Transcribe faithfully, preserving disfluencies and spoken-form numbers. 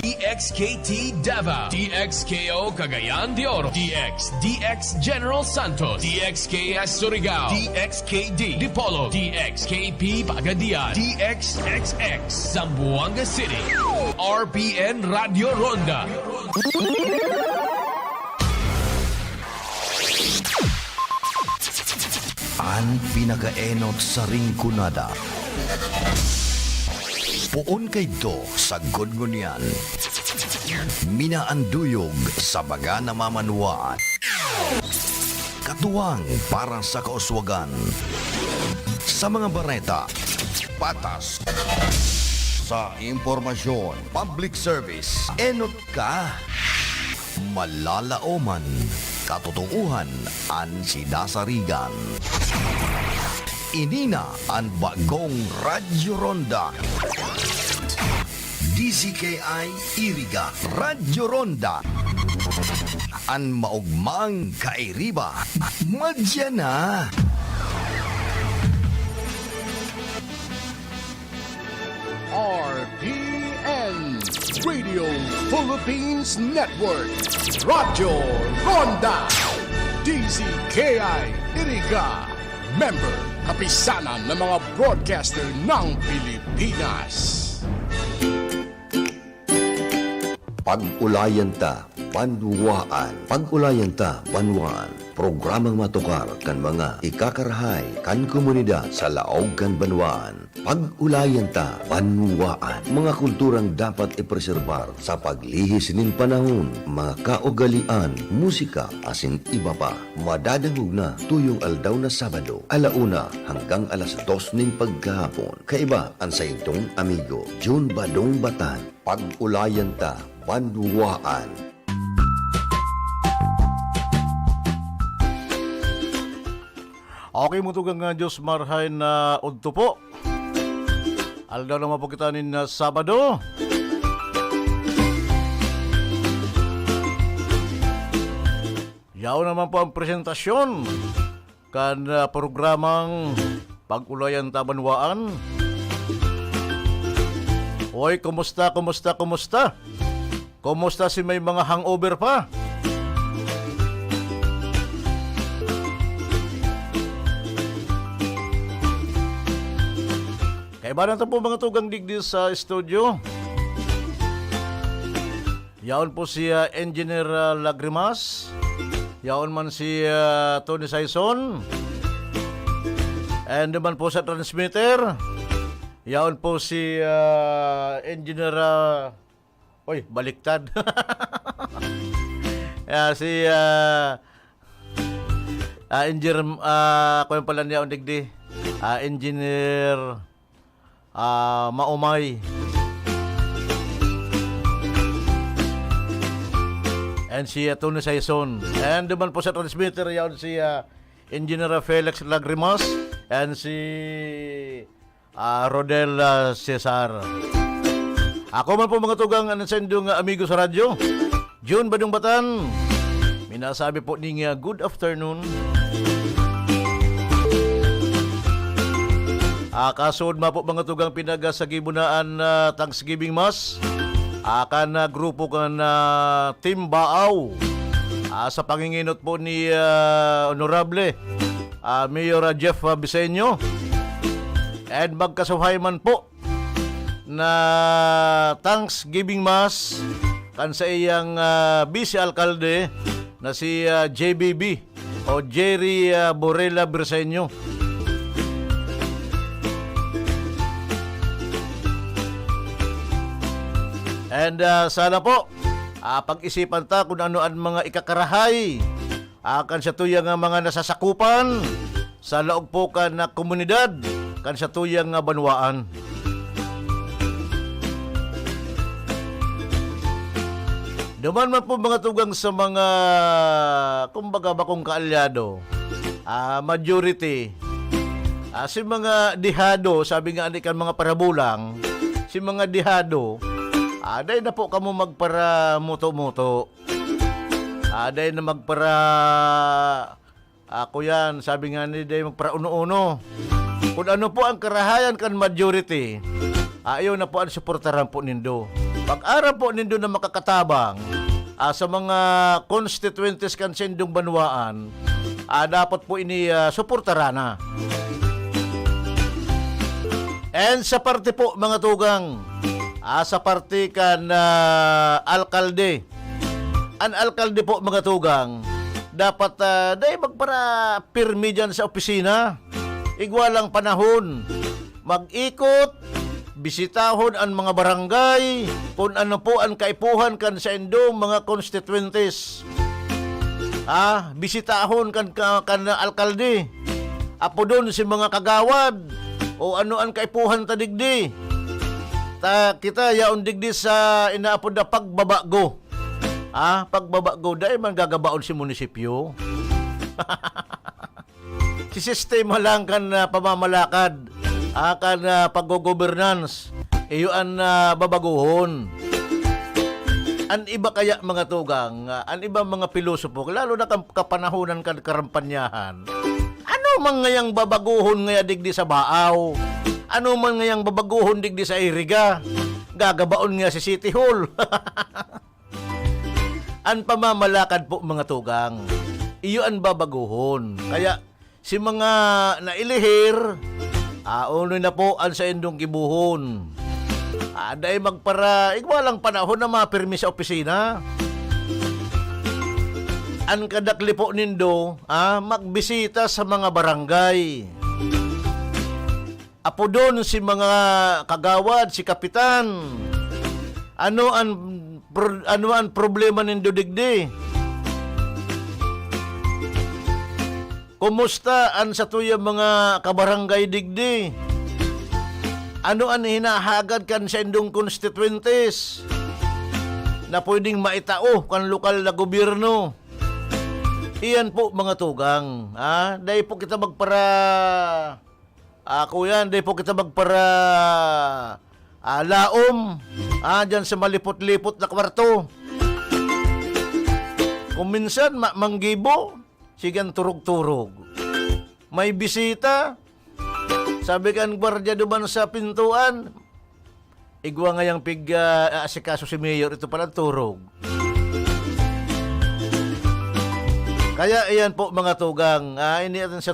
D X K T Davao, D X K O Cagayan de Oro, D X D X General Santos, D X K S Surigao, D X K D Dipolog, D X K P Pagadian, D X X X Zamboanga City, R P N Radyo Ronda. An pinakaenot sa Rinconada. Poon kaidto sagkod ngunyan. Minaanduyog sa baga na mamanwaan. Katuwang para sa kauswagan. Sa mga bareta, patas. Sa impormasyon, public service, enot ka. Malalaoman, katotoohan an sidasarigan. Ini na an bagong Radyo Ronda. D Z K I Iriga, Radyo Ronda. An maogmang kairiba, madya na. R P N, Radio Philippines Network, Radyo Ronda, D Z K I Iriga, member, Kapisanan ng mga Broadcaster ng Pilipinas. Pag-ulayan ta, banwaan. Pag-ulayan ta, banwaan. Programang matukar kan mga ikakarahay kan komunidad sa laog kan banwaan. Pag-ulayan ta, banwaan. Mga kulturang dapat ipreserbar sa paglihis nin panahon, mga kaugalian, musika, asin iba pa. Madadangog na tuyong aldaw na Sabado, ala una hanggang alas dos nin pagkahapon. Kaiba an saindong amigo, Jun Badong Batan. Pag-ulayan ta, banwaan. Okay, mga tugang, ah, Diyos marhay na udto po. Aldaw naman po kita nin, ah, Sabado. Yaon naman po ang presentasyon kan, ah, programang Pag-ulayan Ta Banwaan. Oy, kumusta, kumusta, kumusta? Kumusta si may mga hangover pa? Kaiba na ta po, mga tugang, digdi sa studio. Yaon po si, ah, Engineer, ah, Lagrimas. Yaon man si, ah, Tony Saison. And naman po sa transmitter, yaon po si, ah, Engineer, ah, oy, baliktad. Ah, si, ah, ah, Engineer, ah, kuwan pala niya, digdi. Ah, Engineer ah, Maumay. And si, ah, Tony Saison. And naman po sa transmitter, yaon si, ah, Engineer Felix Lagrimas and si, ah, Rodel, ah, Cesar. Ako man po, mga tugang, an sendong amigo sa radyo. Jun Badong Batan, minasabi po ning, ah, good afternoon. Ah, kasunod man po, mga tugang, pinagasagibo na an, ah, Thanksgiving Mass. Ah, kan, ah, grupo kan, ah, Team Baaw. Ah, sa panginginot po ni, ah, Honorable, ah, Mayor, ah, Jeff, ah, Biseño. And magkasuhay man po na Thanksgiving Mass kan saiyang, ah, Vice Alkalde na si, ah, J B B o Jerry, ah, Borrella Briseño. And, ah, sana po, ah, pag-isipan ta kung ano ang mga ikakarahay ah, kan satuyang, ah, mga nasasakupan sa laog po kan, ah, komunidad kan satuyang, ah, banwaan. Duman man po, mga tugang, sa mga, kumbaga, bakong kaalyado, ah, majority, ah, si mga dehado, sabi nga ni kan mga parabulang, si mga dehado, ah, dai na po kamo magparamuto-muto. Ah, dai na magpara, ako yan, sabi nga ni, dai magpara-uno-uno. Kung ano po ang karahayan kan majority, ah, iyon na po ang suportaran po nindo. Pag-aram po nindo na makakatabang, ah, sa mga constituentes kan saindong banwaan, ah, dapat po ini, ah, suportaran na. And sa parte po, mga tugang, ah, sa parte kan, ah, alkalde. An alkalde po, mga tugang, dapat, ah, dai magpara pirmi diyan sa opisina. Igwa lang panahon. Mag-ikot, bisitahon an mga barangay, kun ano po an kaipuhan kan saindong mga konstituyentes. Ah, bisitahon kan, ka-, kan alkalde. Apodon si mga kagawad, o ano an kaipuhan ta digdi. Ta, kita yaon digdi sa inaapod na pagbabago. Ah, pagbabago, dai man gagabaon si munisipyo. Si sistema lang kan, ah, pamamalakad, ah, kan, ah, paggo-governance, iyo an, ah, babaguhon. An iba kaya, mga tugang, ah, an ibang mga pilosopo, lalo na kan kapanahonan kan karampanyahan, ano man ngayang babaguhon ngaya digdi sa Baaw? Ano man ngayang babaguhon digdi sa Iriga? Gagabaon nga si City Hall. An pamamalakad po, mga tugang, iyo an babaguhon. Kaya, si mga nailihir, ah, unoy na po an saindong gibohon. Ah, dai magpara-, igwa lang panahon na mapirmi sa opisina. An kadakli po nindo, ah, magbisita sa mga barangay. Apodon si mga kagawad, si kapitan. Ano an pro-, ano an problema nindo digdi? Kumusta an satuyang mga kabarangay digdi? Ano an hinahagad kan saindong konstituyentes na pwedeng maitao kan lokal na gobyerno? Iyan po, mga tugang, ha? Dai po kita magpara-, ah, kuyan, dai po kita magpara-, ah, laom, ah, diyan sa malipot-lipot na kwarto. Kung minsan, ma-, manggibo, sige, ang turog-turog. May bisita, sabi kan gwardiya duman sa pintuan, "Igwa ngayang pig-, ah, aasikaso si Mayor, ito palang turog." Kaya iyan po, mga tugang, ah, ini atin sa